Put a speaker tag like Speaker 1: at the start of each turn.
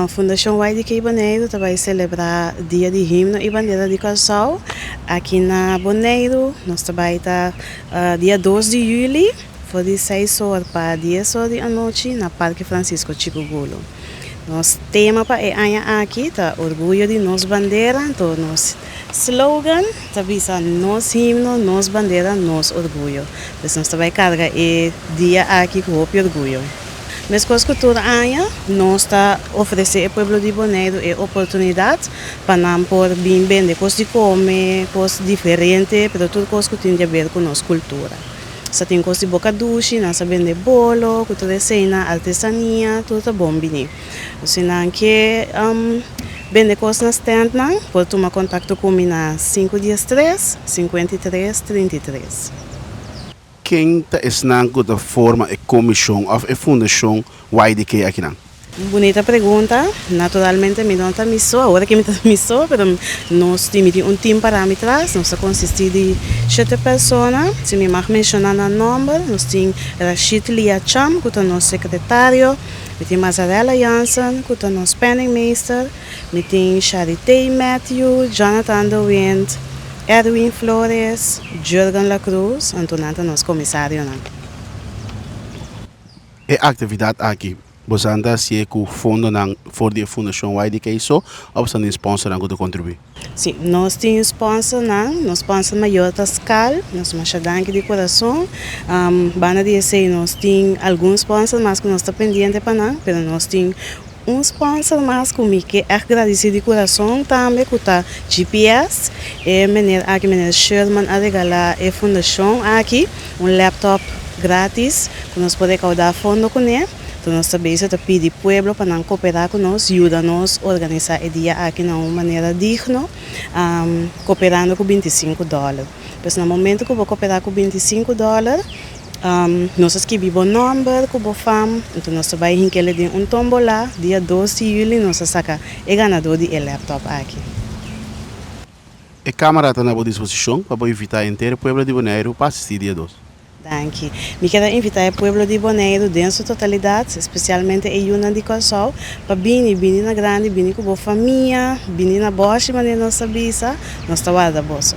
Speaker 1: Fundashon YDK Boneiru ta bai selebrá Dia di Himno i Bandera di Kòrsou aki na Boneiru. Nos ta bai ta dia dos di yüli for di seis or pa dies or di anochi na Parke Francisco Chico Gulo. Nos tema pa e aña aki ta Orguyo di nos bandera, anto nos slogan ta bisa Nos himno, nos bandera, nos orguyo. Pues nos ta bai karga e dia aki ku hopi orguyo. Meskos ku tur aña, nos ta ofresé e pueblo di Boneiru e oportunidat pa nan por bin bende kos di kome, kos diferente, pero tur kos ku tin di aber ku nos kultura. Sa tin kos di boka dushi, nan sa bende bolo, ku tur eseinan, artesania, tur ta bon bini. Si nan ke bende kos na stèntnan, por tuma kontakto ku mi na sinku diestres, 53, 33.
Speaker 2: Ken ta esnan ku ta forma e komishon òf e fundashon YDK akinan?
Speaker 1: Un bunita pregunta. Naturalmente mi no ta mi so, awor aki mi ta mi so, pero nos tin, mi tin un team pará mi tras, nos ta konsistí di shete persona. Si mi mag menshoná nan nòmber, nos tin Rashid Liacham ku ta nos sekretario, mi tin Mazarella Jansen ku ta nos penningmeester, Mi tin Charitey Matthew, Jonathan de Wind, Edwin Flores, Jurgen La Cruz, anto nan ta nos komisarionan.
Speaker 2: E aktividat aki bosan ta hasié ku fondonan for di e Fundashon YDK so òf bosan tin sponsornan ku ta kontribuí?
Speaker 1: Sí, nos tin sponsornan. Nos sponsor mayor ta Skal. Nos masha danki di kurason. Banda di esei nos tin algun sponsor mas ku nos ta pendiente pa nan, pero nos tin Un sponsor mas ku mi ke ègt gradisí di kurason tambe ku ta GPS. E meneer aki, meneer Sherman a regalá e fundashon aki un laptop gratis ku nos por rekaudá fondo kuné. Enton nos ta bezig ta pidi pueblo pa nan koperá ku nos, yuda nos organisá e dia aki na un manera digno, koperando ku 25 dòler. Pues na momento ku bo koperá ku 25 dòler, Nos a skibi bo nòmber ku bo fam, enton nos ta bai hink'el den un tombola. Dia dos di yüli nos a saka e ganadó di e lèptòp aki.
Speaker 2: E kámara ta na bo disposishon pa bo invitá henter e pueblo di Boneiru pa asistí dia dos.
Speaker 1: Danki. Mi kier a invitá e pueblo di Boneiru den su totalidat, spesialmente e yunan di Kòrsou, pa bini, bini na grandi, bini ku bo famia, bini na bòshi manera nos ta bisa, nos ta warda boso.